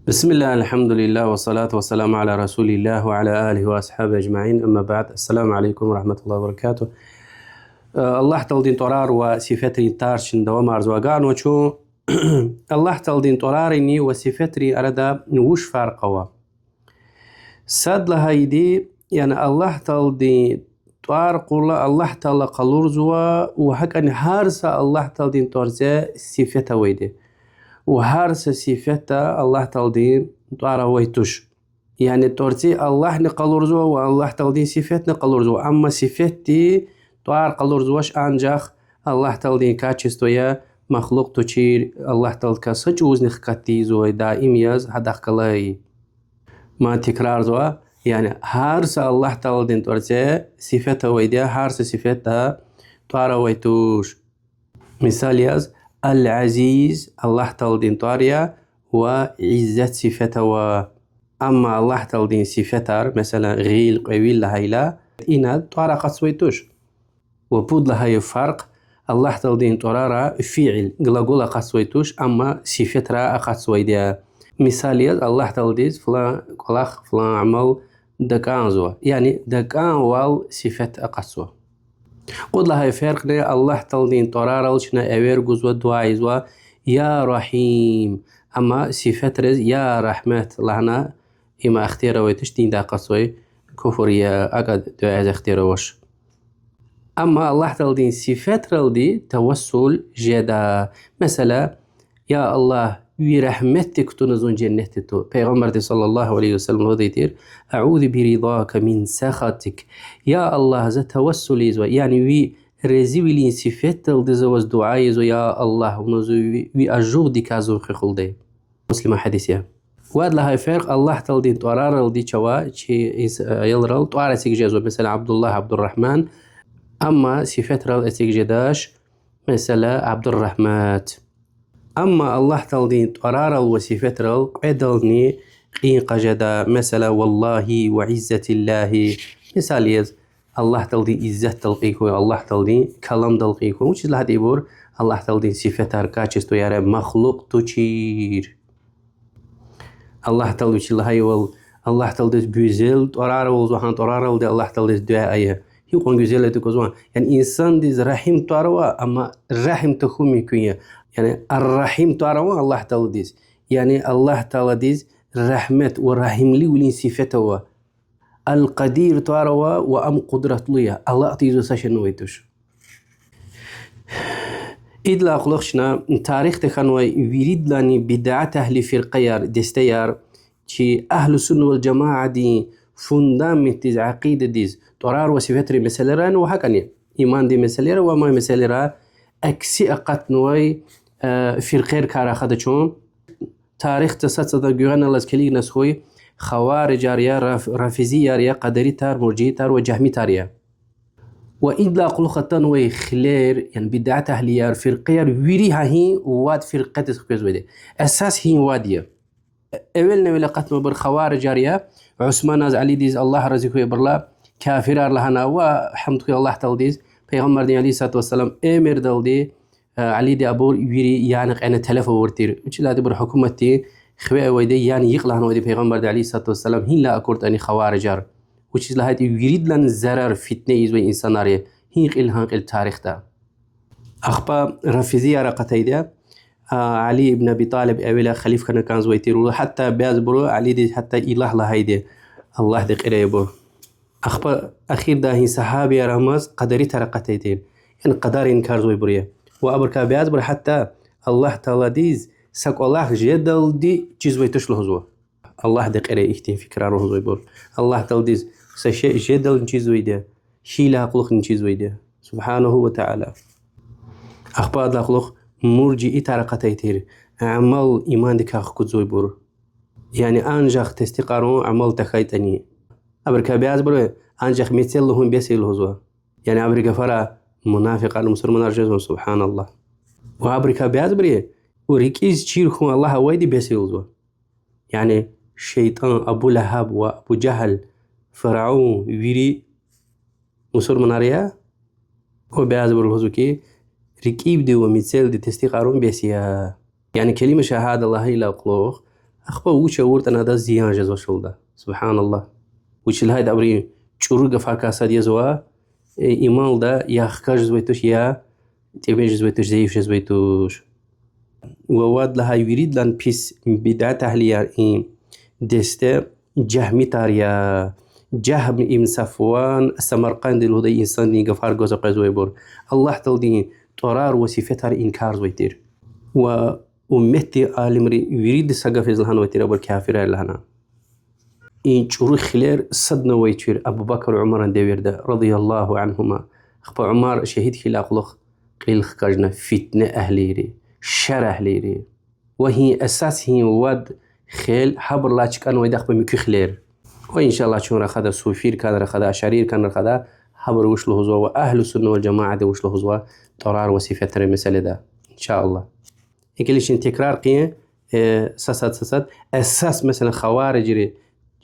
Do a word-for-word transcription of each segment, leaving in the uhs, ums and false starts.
بسم الله، الحمد لله، والصلاة والسلام على رسول الله وعلى آله وأصحابه أجمعين. أما بعد، السلام عليكم ورحمة الله وبركاته. Э, Аллагь Тааладин тӀварар ва сифетрин тарс чна давамарзава. Агакьнава чун Аллагь Тааладин тӀварарини ва сифетрин арада вуч фаркъ ава. Сад лагьайди, яни Аллагь Тааладин тӀвар кьурла Аллагь Таала къалурзава, ва гьакӀни гьар са Аллагь Тааладин тӀварцӀе сифет авайди. Ва гьар са сифетда Аллагь Тааладин тӀвар авай туш. Яни тӀварцӀи Аллагьни къалурзава ва Аллагь Тааладин сифетни къалурзава. Амма сифетди тӀвар къалурзавач, анжах Аллагь Тааладин качество я, махлукь тушир, Аллагь Тааладикай са чӀавузни хкатдайзавай, даим яз гьадахъ галай. Мад тикрарзава, яни гьар са Аллагь Тааладин тӀварцӀе сифет авайди я, гьар са сифетда тӀвар авай туш. Мисал яз, Ал-Азиз Аллагь Тааладин тӀвар я ва Иззат сифет ава. Амма Аллагь Тааладин сифетар, месела, гъил, кьве вил лагьайла, ина тӀвар акъатзавай туш. Ва пуд лагьай фаркъ: Аллагь Тааладин тӀварара фиил, глагол акъатзавай туш, амма сифетра акъатзавайди я. Мисал яз, Аллагь Тааладиз флан кӀвалах, флан амал такӀанзава. Яни такӀанвал сифет акъатзава. Кьуд лагьай феркьни: Аллагь Тааладин тӀварарал чна эвер гузва, дуьа ийизва, Я Рагьим. Амма сифетриз Я Рагьмат лагьана, им ихтияр авай туш, диндай акъатзавай куфр я, акӀ дуьа ийиз ихтияр авач. Амма Аллагь Тааладин сифетралди тавассул жеда. Месела, Я Аллагь, ви рагьметди кутуна зун женнетди ту. Пайгъамбарди صلى الله عليه وسلم лугьудай тир: أعوذ برضاك من سخطك. Я Аллагь, за тавассул ийизва, яни ви разивилин сифетдалди за ваз дуьа ийизва, я Аллагь, вуна зун ви, ви ажугъдикай зун хуьх лугьудай. Муслима гьадис я. Вад лагьай феркь: Аллагь Тааладин тӀвараралди чавай чи инс-, аялрал тӀвар эциг жезва, месела, Абдуллагь, Абдуррагьман, амма сифетрал эциг жедач, месела, Абдуррагьмат. Амма Аллагь Тааладин тӀварарал ва сифетрал кьведални кьин кьаз жеда, месела, والله وعزة الله. Мисал яз, Аллагь Тааладин иззатдал кьин хьун, Аллагь Тааладин каламдал кьин хьун. Вучиз лагьайтӀа ибур Аллагь Тааладин сифетар, качествояр я, махлукь тушир. Аллагь Таалади вичи лагьайвал, Аллагь Тааладиз гуьзел тӀварар ава лугьузва, гьа тӀвараралди Аллагь Тааладиз дуьа ая. Гьикьван гуьзел я тукӀвазва. Яни инсандиз Рагьим тӀвар ава, амма рагьим тахьун мумкин я. Яни Ар-Рагьим тӀвар ава Аллагь Тааладиз. Яни Аллагь Тааладиз рагьмет ва рагьимливилин сифет ава. Ал-Къадир тӀвар ава ва ам къудратлу я, алакьзавай са шейни авай туш. Идалай кьулухъ чна тарихда хьанвай виридалайни бидат агьли фиркъаяр, дестеяр, чи Агьлу Сунна вал Жамаадин фундаментдиз, акъидадиз, тӀварар ва сифетрин месэлайрани ва гьакӀни имандин месэлайра ва амай месэлайра акси акъатнавай, э, фиркъайрикай рахада чун. Тарихда сад-садан гуьгъуьналлаз килигна хьуй: хаварижар я, раф-, рафизияр я, къадаритар, муржиитар ва жагьмитар я. Ва идалай кьулухъ атанвай хилер, яни бидат агьлияр, фиркъаяр вири гьа гьи вад фиркъадиз хквезвайди. Эсас гьи вад я. Эвелни-эвел акъатнавайбур хаварижар я, Усманаз, Алидиз, Аллагь рази хьуй абурулай, кафирар лагьана ва гьамд хьуй Аллагь Тааладиз, Пайгъамбардин عليه الصلاة والسلام эмирдалди, э, Алиди абур вири яна кьена телеф авур тир. Вучиз лагьайтӀа ибур гьукуматдин хиве авайди, яна йикь лагьанвайди Пайгъамбарди عليه الصلاة والسلام, гьинлай акуртӀани хаварижар. Вучиз лагьайтӀа виридалайни зарар, фитне ийизвай инсанар я, гьи кьил-гьа кьил тарихда. Ахпа рафизияр акъатайди я, а, Али ибн Аби ТӀалиб эвела халиф хьана кӀанзавай тир, гьатта бязибуру Алидиз гьатта илагь лагьайди, Аллагьди кьирай абур. Ахпа ахирдай гьи сагьабияр амаз къадаритар акъатайтӀир, яни къадар инкарзавайбур я. Ва абурукай бязибуру гьатта Аллагь Тааладиз са кӀвалах жедалди чизвай туш лугьузва. Аллагьди кьирай ихьтин фикирар лугьузвайбур. Аллагь Тааладиз са шей жедални чизвайди я, гьи лагьай кьулухъни чизвайди я, سبحانه وتعالى. Ахпа адалай кьулухъ муржиитар акъатайтӀир, амал имандикай хкудзавайбур. Яни анжах тестикьарун амал тахьайтӀани. Абурукай бязибуру анжах мецел лугьун бес я лугьузва. Яни абурун гафара мунафикьарни мусурманар жезва, سبحان الله. Ва абурукай бязибуру рикӀиз чир хьун Аллагь авайди бес я лугьузва. Яни шейтӀан, Абу Лагьаб ва Абу Жагьл, Фиравун, вири мусурманар я. Ва бязибуру лугьузва хьи, рикӀивди ва мецелди тестикьарун бес я. Яни келима шагьада лагьайдалай кьулухъ, Ахпа вуч авуртӀани адаз зиян жезвач лугьуда. Субгьаналлагь. Вучиз лагьайтӀа абурун чӀуру гафарикай сад язва, э, иманлда я хкаж жезвай туш, я тӀимил жезвай туш, зайиф жезвай туш. Ва вад лагьай виридалай пис бидат агьлияр и десте жагьмитар я. Жагьм ибн Сафван Самаркъанди лугьудай инсандин гафар гваз къвезвайбур. Аллагь Тааладин тӀварар ва сифетар инкарзавай тир. Ва умметдин алимри вирида са гаф яз лагьанвай тир, абур кафирар лагьана. И чӀуру хилер садни авачир Абу Бакр Умаран девирда, رضي الله عنهما. Ахпа Умар шагьид хьайила кьулухъ кьил хкажна фитне агьлийри, шер агьлийри. Ва гьи эсас гьи вад хел гьабурулай чкӀанвайди ахпа муькуь хилер. Ва, إن شاء الله, чун рахада, суфийрикай рахада, ашарийрикай рахада, гьабур вуч лугьузва ва أهل السنة والجماعة-ди вуч лугьузва тӀварар ва сифетрин месэлада. إن شاء الله. Икилишин текрар хъийин, э, са сад, са сад. Эсас, месела, хаварижри,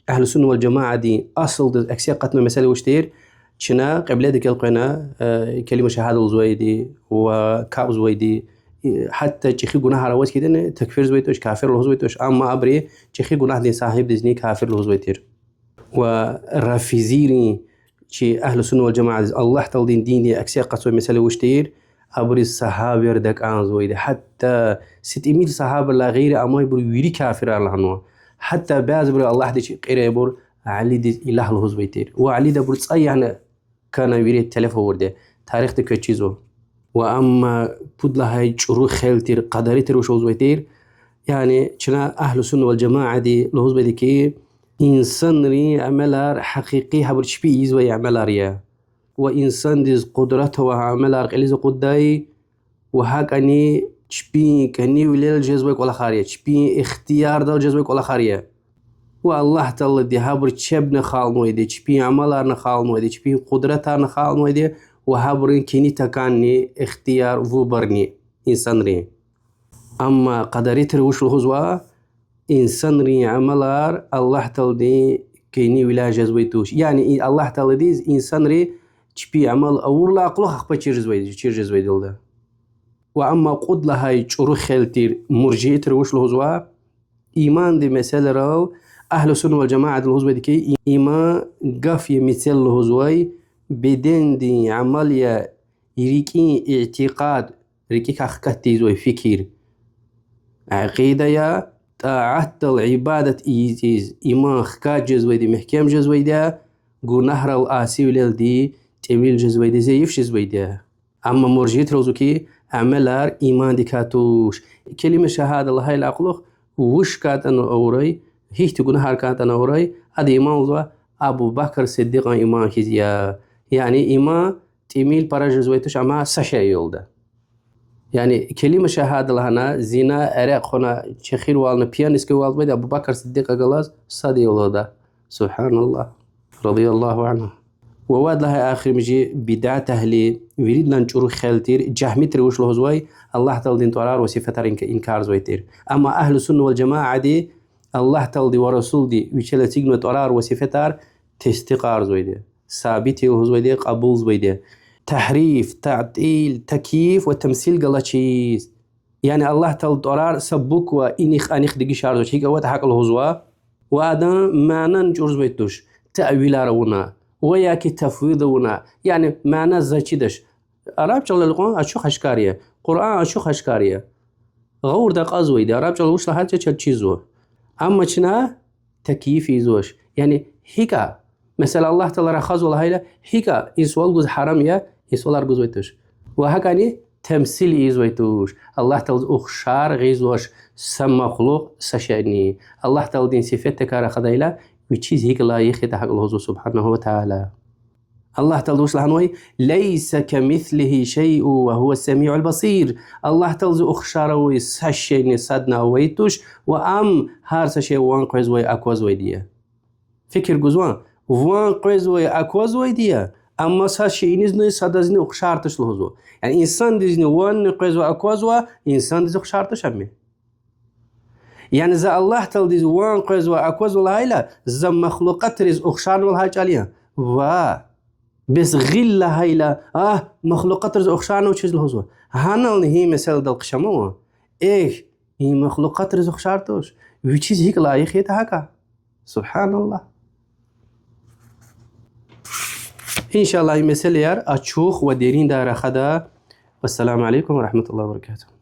أهل السنة والجماعة-ди асулдиз акси акъатна месела вуч тир? Чна кьибледихъ элкъвена, э, калима шагьада лугьузвайди ва капӀзавайди, э, гьатта чӀехи гунагьар аваз хьайитӀани такфирзавай туш, кафир лугьузвай туш. Амма абуру чӀехи гунагьдин сагьибдизни кафир лугьузвай тир. Ва рафизийрин чи أهل السنة والجماعة-диз Аллагь Тааладин диндин акси акъатзавай месела вуч тир? Абуруз сагьабияр дакӀанзавайди. Гьатта са тӀимил сагьабайрилай гъейри амайбур вири кафирар лагьанва. Гьатта бязибуру Аллагьдиз кьирайбур Алидиз илагь лугьузвай тир. Ва Алиди абур цӀай яна кана вири телеф авурди. Тарихда квез чизва. Ва амма пуд лагьай чӀуру хел тир, къадаритри вуч лугьузвай тир? Яни чна أهل السنة والجماعة-ди лугьузвайди хьи, инсанрин амалар гьакъикъи гьабур чпи ийизвай амалар я. Ва инсандиз къудрат авай амалар кьилиз акъуддай, ва гьакӀни чпин кӀанивилел жезвай кӀвалахар я, чпин ихтиярдал жезвай кӀвалахар я. Ва Аллагь Таалади гьабур чебни халкьнавайди, чпин амаларни халкьнавайди, чпин къудратарни халкьнавайди, ва гьабурун кӀани такӀанни ихтияр, выборни инсанрин. Амма къадаритри вуч лугьузва? Инсанрин амалар Аллагь Тааладин кӀанивиляй жезвай туш. Яни и Аллагь Тааладиз инсанри чпин амал авурла кьулухъ ахпа чир жезвай, чир жезвайдалда. Ва амма кьуд лагьай чӀуру хел тир муржиитри вуч лугьузва? Имандин месэлайрал أهل السنة والجماعة-ди лугьузвайди хьи, иман гаф я мецел лугьузвай, бедендин амал я, рикӀин итикъад, рикӀикай хкатдайзвай фикир, акъида я, тӀаатдал ибадат ийиз, ийиз, иман хкаж жезвайди, мягькем жезвайди я, гунагьрал, асивилелди тӀимил жезвайди, зайиф жезвайди я. Амма муржиитри лугьузва хьи, амалар имандикай туш. Калима шагьада лагьайла кьулухъ вуч кӀантӀани авурай, гьихьтин гунагьар кӀантӀани авурай, ада иман лугьузва Абу Бакр Сиддикьан иман хьиз я. Яни иман тӀимил пара жезвай туш, амма са шейилда. Яни калима шагьада лагьана, зина, эрекь хъувуна, чехирвална, пьянствовать авурбайди Абу Бакр Сиддикьа галаз сад я лугьуда. سبحان الله. رضي الله عنه. Ва вад лагьай эхиримжи бидат агьли, виридалай чӀуру хел тир, жагьмитри вуч лугьузвай, Аллагь Тааладин тӀварар ва сифетар инк-, инкарзавай тир. Амма أهل السنة والجماعة-ди Аллагь Таалади ва Расулди вичел эцигнавай тӀварар ва сифетар тестикьарзавайди, сабит я лугьузвайди, кьабулзавайди. Тагьриф, таътил, такйиф ва тамсил галачиз. Яни Аллагь Тааладин тӀварар са буква инихъ-анихъ дегишарзавач, гьикӀ аватӀа гьакӀ лугьузва. Ва адан манани чӀурзавай туш, таъвилар авуна, ва яки тафвид авуна, яни мана заз чидач. Араб чӀалал кьван ачух-ашкара я, Къуръан ачух-ашкара я. Гъавурда акьазвайди, араб чӀалал вуч лагьайтӀа чаз чизва. Амма чна такйиф ийизвач. Яни гьикӀа, месела, Аллагь Таала рахазва лагьайла, гьикӀа и суал гуз гьарам я, и суалар гузвай туш. Ва гьакӀни тамсил ийизвай туш. Аллагь Тааладиз ухшар гъизвач са махлукь, са шейни. Аллагь Тааладин сифетдикай рахадайла, вичиз гьикӀ лайих ятӀа гьакӀ лугьузва سبحانه وتعالى. Аллагь Таалади вуч лагьанвай: ليس كمثله شيء وهو السميع البصير. Аллагь Тааладиз ухшар авай са шейни садни авай туш, ва ам гьар са шей ван къвезвай, аквазвайди я. Фикир гузвани? Ван къвезвай, аквазвайди я, амма са шейинизни, садазни ухшар туш лугьузва. Яни инсандизни ванни къвезва, аквазва, инсандиз ухшар туш ам. Яни за Аллагь Тааладиз ван къвезва, аквазва лагьайла, за махлукьатриз ухшарнава лагьай чӀал я? Ваъ. Бес гъил лагьайла, агь, махлукьатриз ухшарнавачиз лугьузва. Гьанални гьи месэладал хъша ман ва? Эхь, и махлукьатриз ухшар туш. Вичиз гьикӀ лайих ятӀа гьакӀа. Субгьаналлагь. Иншаллагь, и месэлаяр ачух ва дериндай рахада. Вассаламу алейкум ва рахматуллагьи ва баракатугь.